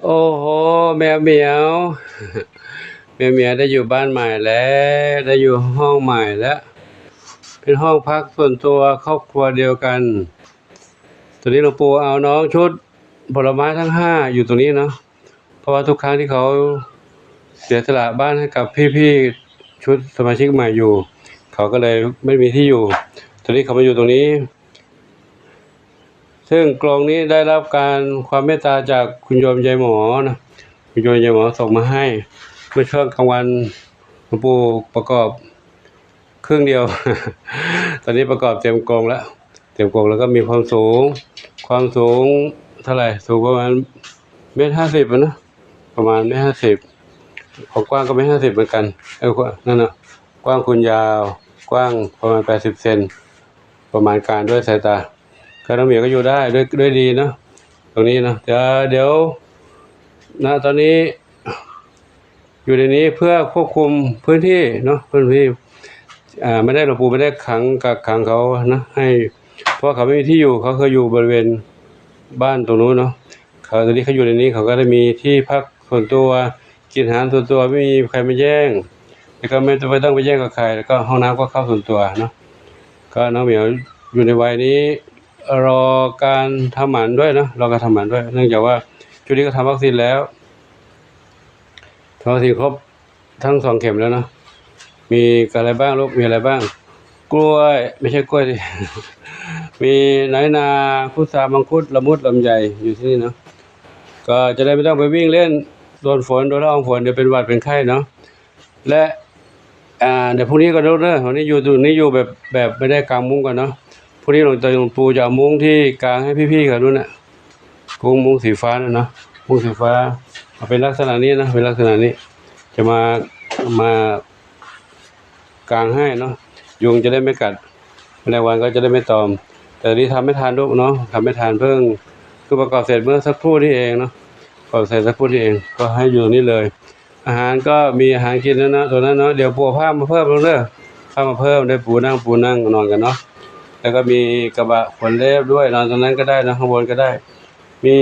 ໂອ້ໂຫ ແມວໝຽວ ແມວໝຽວໄດ້ຢູ່ບ້ານໃໝ່ແລ້ວ ໄດ້ຢູ່ຫ້ອງໃໝ່ແລ້ວ ເປັນຫ້ອງພັກສ່ວນຕົວຄອບຄົວດຽວກັນ. ຕອນນີ້ຫຼວງปู่ເອົານ້ອງຊຸດຜົນລະໄມ້ທັງຫ້າຢູ່ຕົງນີ້ເນາະ ເພາະວ່າທຸກຄັ້ງທີ່ເຂົາເສຍສະຫຼະບ້ານໃຫ້ກັບພີ່ໆ ຊຸດສະມາຊິກໃໝ່ຢູ່ ເຂົາກໍເລີຍໄມ່ມີທີ່ຢູ່. ຕອນນີ້ເຂົາມາຢູ່ຕົງນີ້ ເຊິ່ງກົງນີ້ໄດ້ຮັບການຄວາມເມດຕາຈາກຄຸນໂຍມຍາຍໝໍນະ ຄຸນໂຍມຍາຍໝໍສົ່ງມາໃຫ້ ເມື່ອຊ່ວງກາງວັນ ຫຼວງປູ່ປະກອບເຄິ່ງດຽວ ຕອນນີ້ປະກອບເຕັມກົງແລ້ວ ເຕັມກົງແລ້ວກໍມີຄວາມສູງ ຄວາມສູງເທົ່າໃດ? ສູງປະມານເມັດຫ້າສິບນະ ປະມານເມັດຫ້າສິບ ຄວາມກວ້າງກໍເມັດຫ້າສິບເໝືອນກັນ ເອີ ນັ້ນນະ ກວ້າງຄູນຍາວ ກວ້າງປະມານແປດສິບເຊັນ ປະມານການດ້ວຍສາຍຕາ ກໍນ້ອງໝຽວກໍຢູ່ໄດ້ດ້ວຍ ດ້ວຍດີເນາະ ຕົງນີ້ເນາະ. ແຕ່ວ່າດຽວ ນະ ຕອນນີ້ຢູ່ໃນນີ້ເພື່ອຄວບຄຸມພື້ນທີ່ເນາະ ພື້ນທີ່ ອາ ໄມ່ໄດ້ ຫຼວງປູ່ໄມ່ໄດ້ຂັງ ກັກຂັງເຂົານະ ໃຫ້ ເພາະວ່າເຂົາໄມ່ມີທີ່ຢູ່ ເຂົາເຄີຍຢູ່ບໍລິເວນບ້ານຕົງນັ້ນເນາະ ເຂົາ ຕອນນີ້ເຂົາຢູ່ໃນນີ້ ເຂົາກໍໄດ້ມີທີ່ພັກສ່ວນຕົວ ກິນອາຫານສ່ວນຕົວ ໄມ່ມີໃຄມາແຍ່ງ ແລ້ວກໍໄມ່ຕ້ອງ ໄມ່ຕ້ອງໄປແຍ່ງກັບໃຄ ແລ້ວກໍຫ້ອງນ້ຳກໍເຂົ້າສ່ວນຕົວເນາະ. ກໍນ້ອງໝຽວຢູ່ໃນໄວນີ້ ລໍການທຳໝັນດ້ວຍເນາະ ລໍການທຳໝັນດ້ວຍ ເນື່ອງຈາກວ່າຈຸດນີ້ກໍທຳວັກຊີນແລ້ວ ທຳວັກຊີນຄົບທັງສອງເຂັມແລ້ວເນາະ. ມີກະໄລບ້າງລູກ? ມີອະໄລບ້າງ? ກ້ວຍ ໄມ່ໃຊ່ກ້ວຍ ມີນ້ອຍນາ ພຸດສາ ມັງຄຸດ ລະມຸດ ລຳໄຍ ຢູ່ທີ່ນີ້ເນາະ. ກໍຈະໄດ້ໄມ່ຕ້ອງໄປວິ່ງເລ່ນ ໂດນຝົນ ໂດນລະອອງຝົນ ດຽວເປັນຫວັດເປັນໄຂ້ເນາະ. ແລະ ອ່າ ດຽວພວກນີ້ກໍເດີ ພວກນີ້ຢູ່ ຢູ່ນີ້ຢູ່ແບບ ແບບໄມ່ໄດ້ກາງມຸ້ງກັນເນາະ. ພວກນີ້ຫຼວງຕາ ຫຼວງປູ່ຈະເອົາມຸ້ງທີ່ກາງໃຫ້ພີ່ໆເຂົານັ້ນນະ ມຸ້ງ ມຸ້ງສີຟ້ານັ້ນເນາະ ມຸ້ງສີຟ້າ ເອົາເປັນລັກສະນະນີ້ນະ ເປັນລັກສະນະນີ້ ຈະມາ ມາກາງໃຫ້ເນາະ ຍຸງຈະໄດ້ໄມ່ກັດ ແມງວັນກໍຈະໄດ້ໄມ່ຕອມ. ແຕ່ນີ້ທຳໃຫ້ທານລູກເນາະ ທຳໃຫ້ທານເພິ່ງ ຄືປະກອບເສັດເມື່ອສັກຄູ່ນີ້ເອງເນາະ ປະກອບເສັດສັກຄູ່ນີ້ເອງ ກໍໃຫ້ຢູ່ນີ້ເລີຍ. ອາຫານກໍມີອາຫານກິນແລ້ວເນາະ ຕົວນັ້ນເນາະ. ດຽວປູເອົາຜ້າມາເພີ່ມເດີ ຜ້າມາເພີ່ມ ໄດ້ປູນັ່ງ ປູນັ່ງນອນກັນເນາະ. ແລ້ວກໍມີກະບະຂົນເລັບດ້ວຍ ນອນຕົງນັ້ນກໍໄດ້ເນາະ ຂ້າງບົນກໍໄດ້. ມີ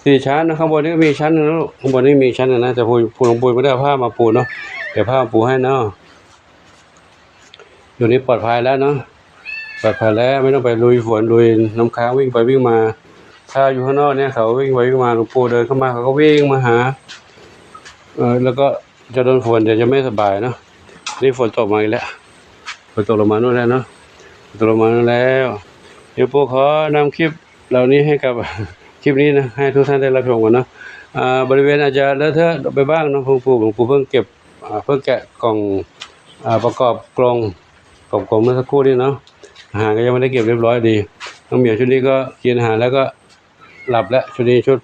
ສີ່ຊັ້ນເນາະ ຂ້າງບົນນີ້ກໍມີຊັ້ນໜຶ່ງເນາະ ຂ້າງບົນນີ້ມີຊັ້ນໜຶ່ງນະ. ແຕ່ຜູ້ ຜູ້ ຜູ້ບໍ່ໄດ້ເອົາຜ້າມາປູເນາະ ດຽວຜ້າມາປູໃຫ້ເນາະ. ຢູ່ນີ້ປອດໄພແລ້ວເນາະ ປອດໄພແລ້ວ ໄມ່ຕ້ອງໄປລຸຍຝົນ ລຸຍນ້ຳຄ້າງ ວິ່ງໄປວິ່ງມາ. ຖ້າຢູ່ຂ້າງນອກນີ້ ເຂົາວິ່ງໄປວິ່ງມາ ຫຼວງປູ່ເດີນເຂົ້າມາ ເຂົາກໍວິ່ງມາຫາ ເອີ ແລ້ວກໍຈະໂດນຝົນ ດຽວຈະໄມ່ສະບາຍເນາະ. ນີ້ຝົນຕົກມາອີກແລ້ວ ຝົນຕົກລົງມາໂນ່ນແລ້ວເນາະ ຝົນຕົກລົງມາໂນ່ນແລ້ວ. ດຽວປູຂໍນຳຄລິບເຫຼົ່ານີ້ໃຫ້ກັບ ຄລິບນີ້ນະ ໃຫ້ທຸກທ່ານໄດ້ຮັບຊົມກັນເນາະ. ອາ ບໍລິເວນອາດຈະເລອເທອະໄປບ້າງເນາະ ເພິ່ງປູ ເພິ່ງປູເພິ່ງເກັບ ອາ ເພິ່ງແກະກ່ອງ ອາ ປະກອບກົງ ປະກອບກົງເມື່ອສັກຄູ່ນີ້ເນາະ. ອາຫານກໍຍັງບໍ່ໄດ້ເກັບຮຽບຮ້ອຍດີ. ນ້ອງໝຽວຊຸດນີ້ກໍກິນອາຫານແລ້ວກໍຫຼັບແລ້ວ. ຊຸດນີ້ຊຸດ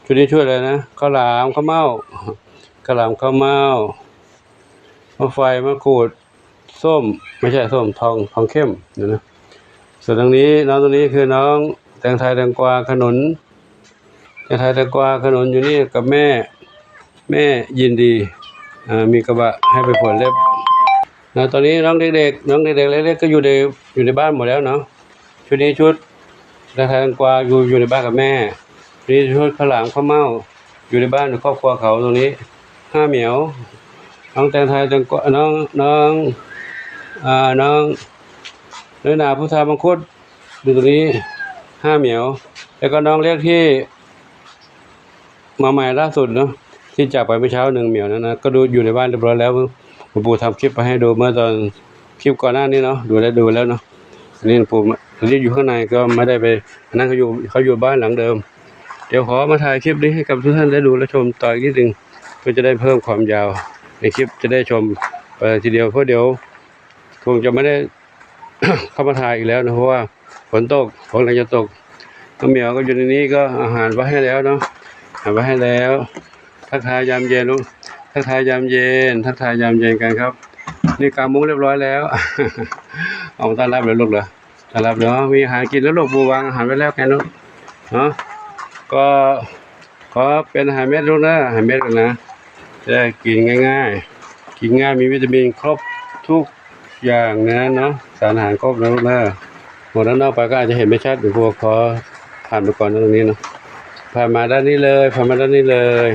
ຊຸດນີ້ຊຸດອະໄລນະ ເຂົ້າຫຼາມ ເຂົ້າເມົ້າ ເຂົ້າຫຼາມ ເຂົ້າເມົ້າ ໝາກໄຟ ໝາກກູດ ສົ້ມ ໄມ່ໃຊ່ສົ້ມ ທອງ ທອງເຂັ້ມນີ້ນະ. ສ່ວນທາງນີ້ ນ້ອງຕົງນີ້ຄືນ້ອງແຕງໄທ ແຕງກວາ ຂະໜູນ ແຕງໄທ ແຕງກວາ ຂະໜູນ ຢູ່ນີ້ກັບແມ່ ແມ່ຍິນດີ ເອີ ມີກະບະໃຫ້ໄປຜົນເລັບນະ. ຕອນນີ້ນ້ອງເດັກໆ ນ້ອງເດັກໆເລັກໆກໍຢູ່ໃນ ຢູ່ໃນບ້ານໝົດແລ້ວເນາະ. ຊຸດນີ້ຊຸດ ແຕງໄທ ແຕງກວາ ຢູ່ ຢູ່ໃນບ້ານກັບແມ່. ນີ້ຊຸດເຂົ້າຫຼາມ ເຂົ້າເມົ້າ ຢູ່ໃນບ້ານຄອບຄົວເຂົາ. ຕົງນີ້ຫ້າໝຽວ ນ້ອງແຕງໄທ ແຕງກວາ ນ້ອງ ນ້ອງ ອ່າ ນ້ອງນ້ອຍນາ ພຸດສາ ມັງຄຸດ ຢູ່ຕົງນີ້ຫ້າໝຽວ. ແລ້ວກໍນ້ອງເລັກທີ່ມາໃໝ່ລ່າສຸດເນາະ ທີ່ຈາກໄປເມື່ອເຊົ້າໜຶ່ງໝຽວນັ້ນນະ ກໍດູ ຢູ່ໃນບ້ານຮຽບຮ້ອຍແລ້ວ. ປູທຳຄລິບໄປໃຫ້ດູເມື່ອຕອນ ຄລິບກ່ອນໜ້ານີ້ເນາະ ດູແລ້ວ ດູແລ້ວເນາະ. ອັນນີ້ປູ ອັນນີ້ຢູ່ຂ້າງໃນກໍໄມ່ໄດ້ໄປ ອັນນັ້ນເຂົາຢູ່ ເຂົາຢູ່ບ້ານຫຼັງເດີມ. ດຽວຂໍມາຖ່າຍຄລິບນີ້ໃຫ້ກັບທຸກທ່ານໄດ້ດູ ແລະ ຊົມຕໍ່ອີກນິດໜຶ່ງ ເພື່ອຈະໄດ້ເພີ່ມຄວາມຍາວໃນຄລິບ ຈະໄດ້ຊົມໄປທີດຽວ ເພາະດຽວຄົງຈະໄມ່ໄດ້ເຂົ້າມາຖ່າຍອີກແລ້ວເນາະ ເພາະວ່າຝົນຕົກ ຝົນກຳລັງຈະຕົກ. ນ້ອງໝຽວກໍຢູ່ໃນນີ້ ກໍອາຫານໄວ້ໃຫ້ແລ້ວເນາະ ອາຫານໄວ້ໃຫ້ແລ້ວ. ທັກທາຍຍາມເຢັນລູກ ທັກທາຍຍາມເຢັນ ທັກທາຍຍາມເຢັນກັນຄັບ. ນີ້ກາງມຸ້ງຮຽບຮ້ອຍແລ້ວ ອອກມາຕ້ອນຮັບເລີຍລູກເດີ ຕ້ອນຮັບເດີ. ມີອາຫານກິນແລ້ວລູກ ປູວາງອາຫານໄວ້ແລ້ວແກ່ລູກເນາະ. ກໍ ກໍເປັນອາຫານເມັດລູກເດີ ອາຫານເມັດນະ ຈະໄດ້ກິນງ່າຍໆ ກິນງ່າຍ ມີວິຕາມິນຄົບທຸກ ຢ່າງໃນນັ້ນເນາະ ສານອາຫານຄົບນະລູກເດີ. ໝົດແລ້ວເນາະ ໄປກໍອາດຈະເຫັນໄມ່ຊັດ ດຽວປູຂໍຜ່ານໄປກ່ອນເນາະ ຕົງນີ້ເນາະ. ຜ່ານມາດ້ານນີ້ເລີຍ ຜ່ານມາດ້ານນີ້ເລີຍ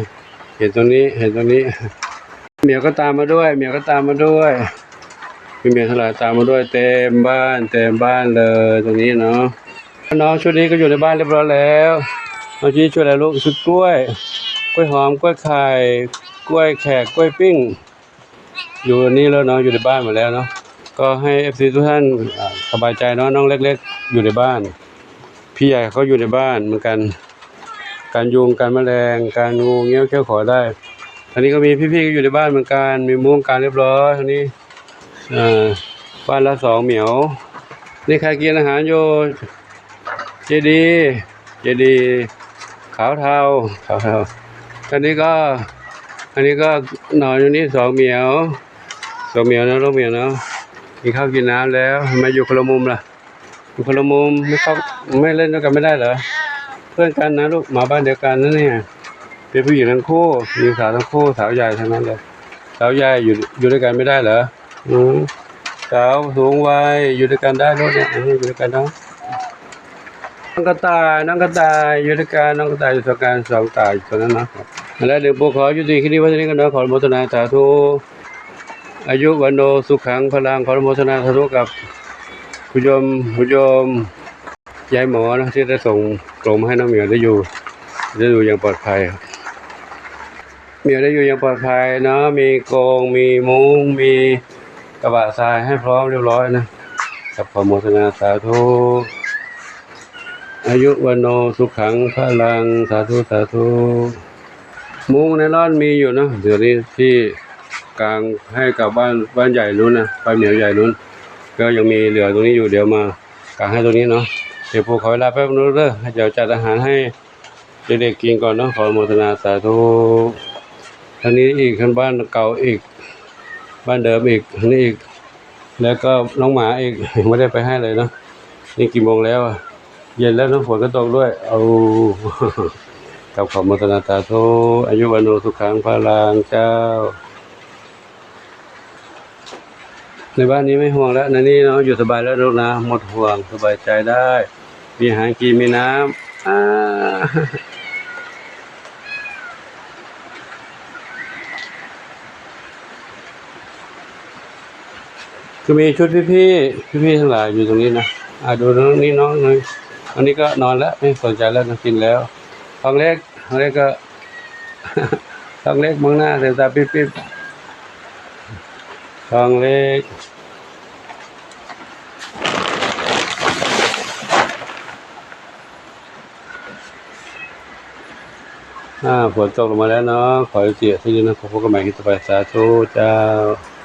ເຫັນຕົງນີ້ ເຫັນຕົງນີ້ ເໝີຍກໍຕາມມາດ້ວຍ ເໝີຍກໍຕາມມາດ້ວຍ ມີເໝີຍທັງຫຼາຍຕາມມາດ້ວຍ ເຕັມບ້ານ ເຕັມບ້ານເລີຍຕົງນີ້ເນາະ. ນ້ອງຊຸດນີ້ກໍຢູ່ໃນບ້ານຮຽບຮ້ອຍແລ້ວ. ນ້ອງຊຸດນີ້ຊຸດອະໄລລູກ? ຊຸດກ້ວຍ ກ້ວຍຫອມ ກ້ວຍໄຂ່ ກ້ວຍແຂກ ກ້ວຍປີ້ງ ຢູ່ນີ້ແລ້ວເນາະ ຢູ່ໃນບ້ານໝົດແລ້ວເນາະ. ກໍໃຫ້ເອັຟຊີທຸກທ່ານ ອາ ສະບາຍໃຈເນາະ ນ້ອງເລັກໆຢູ່ໃນບ້ານ ພີ່ໃຫຍ່ເຂົາຢູ່ໃນບ້ານເໝືອນກັນ ກັນຍຸງ ກັນມະແລງ ກັນງູງຽວເຂີ້ຍວຂໍໄດ້. ທາງນີ້ກໍມີພີ່ໆຢູ່ໃນບ້ານເໝືອນກັນ ມີມຸ້ງກາງຮຽບຮ້ອຍທາງນີ້ ເອີ ບ້ານລະສອງໝຽວ. ນີ້ໃຄກິນອາຫານຢູ່ ເຈດີ ເຈດີຂາວເທົາ ຂາວເທົາ. ອັນນີ້ກໍ ອັນນີ້ກໍນອນຢູ່ນີ້ສອງໝຽວ ສອງໝຽວເນາະ ລູກໝຽວເນາະ. ກິນເຂົ້າກິນນ້ຳແລ້ວ ມາຢູ່ຄົນລະມຸມລະ ຢູ່ຄົນລະມຸມ ໄມ່ເຂົ້າ ໄມ່ເຫຼັ້ນນຳກັນໄມ່ໄດ້ເຫຼືອ? ເພື່ອນກັນນະລູກ ມາບ້ານດຽວກັນນະນີ້ ເປັນຜູ້ຍິງທັງຄູ່ ຍິງສາວທັງຄູ່ ສາວໃຫຍ່ທັງນັ້ນເລີຍ. ສາວໃຫຍ່ຢູ່ ຢູ່ດ້ວຍກັນໄມ່ໄດ້ເຫຼືອ? ອືມ ສາວສູງໄວຢູ່ດ້ວຍກັນໄດ້ລູກເນຍ ເອີ ຢູ່ດ້ວຍກັນເນາະ. ນ້ອງກະຕ່າຍ ນ້ອງກະຕ່າຍຢູ່ດ້ວຍກັນ ນ້ອງກະຕ່າຍຢູ່ສອງກັນ ສອງຕາຢູ່ຕົງນັ້ນເນາະ. ແລະ ດຽວປູຂໍຍຸຕິຄລິບໄວ້ເທົ່ານີ້ກ່ອນເນາະ ຂໍອະນຸໂມທະນາສາທຸ ອາຍຸວັນໂນສຸຂັງພະລັງ ຂໍອະນຸໂມທະນາສາທຸກັບຜູ້ໂຍມ ຜູ້ໂຍມ ຍາຍໝໍເນາະ ທີ່ໄດ້ສົ່ງໂຕມາໃຫ້ນ້ອງໝຽວໄດ້ຢູ່ ໄດ້ຢູ່ຢ່າງປອດໄພ. ໝຽວໄດ້ຢູ່ຢ່າງປອດໄພເນາະ ມີກົງ ມີມຸ້ງ ມີກະບະຊາຍໃຫ້ພ້ອມຮຽບຮ້ອຍນະ ກັບຂໍໂມທະນາສາທຸ ອາຍຸວັນໂນສຸຂັງພະລັງ ສາທຸ ສາທຸ. ມຸ້ງໄນລອນມີຢູ່ເນາະ ດຽວນີ້ທີ່ກາງໃຫ້ກັບບ້ານ ບ້ານໃຫຍ່ນູ້ນນະ ບ້ານໝຽວໃຫຍ່ນູ້ນ ກໍຍັງມີເຫຼືອຕົງນີ້ຢູ່ ດຽວມາ ກາງໃຫ້ຕົງນີ້ເນາະ. ດຽວປູຂໍເວລາແປັບໜຶ່ງເດີ ດຽວຈັດອາຫານໃຫ້ເດັກໆກິນກ່ອນເນາະ ຂໍອະໂມທະນາສາທຸ. ທາງນີ້ອີກ ທາງບ້ານເກົ່າອີກ ບ້ານເດີມອີກ ທາງນີ້ອີກ ແລ້ວກໍນ້ອງໝາອີກ ຍັງບໍ່ໄດ້ໄປໃຫ້ເລີຍເນາະ. ນີ້ກີ່ໂມງແລ້ວ? ເຢັນແລ້ວເນາະ ຝົນກໍຕົກດ້ວຍ. ເອົາ ກັບຂໍໂມທະນາສາທຸ ອາຍຸວັນໂນສຸຂັງພະລັງເຈົ້າ. ໃນບ້ານນີ້ໄມ່ຫ່ວງແລ້ວ ໃນນີ້ເນາະ ຢູ່ສະບາຍແລ້ວລູກນະ ໝົດຫ່ວງ ສະບາຍໃຈໄດ້ ມີອາຫານກິນ ມີນ້ຳ ອາ ຄືມີຊຸດພີ່ໆ ພີ່ໆທັງຫຼາຍຢູ່ຕົງນີ້ນະ. ອາ ດູນີ້ນ້ອງໜຶ່ງ ອັນນີ້ກໍນອນແລ້ວ ໄມ່ສົນໃຈແລ້ວ ນອນກິນແລ້ວ. ທອງເລັກ ທອງເລັກກໍ ທອງເລັກມອງໜ້າ ເດດຕາປິບໆ ທອງເລັກ. ອາ ຝົນຕົກລົງມາແລ້ວເນາະ ຂໍໃຫ້ເສຍທີ່ດີນະ ພົບກັນໃໝ່ຄລິບຕໍ່ໄປ ສາທຸເຈົ້າ.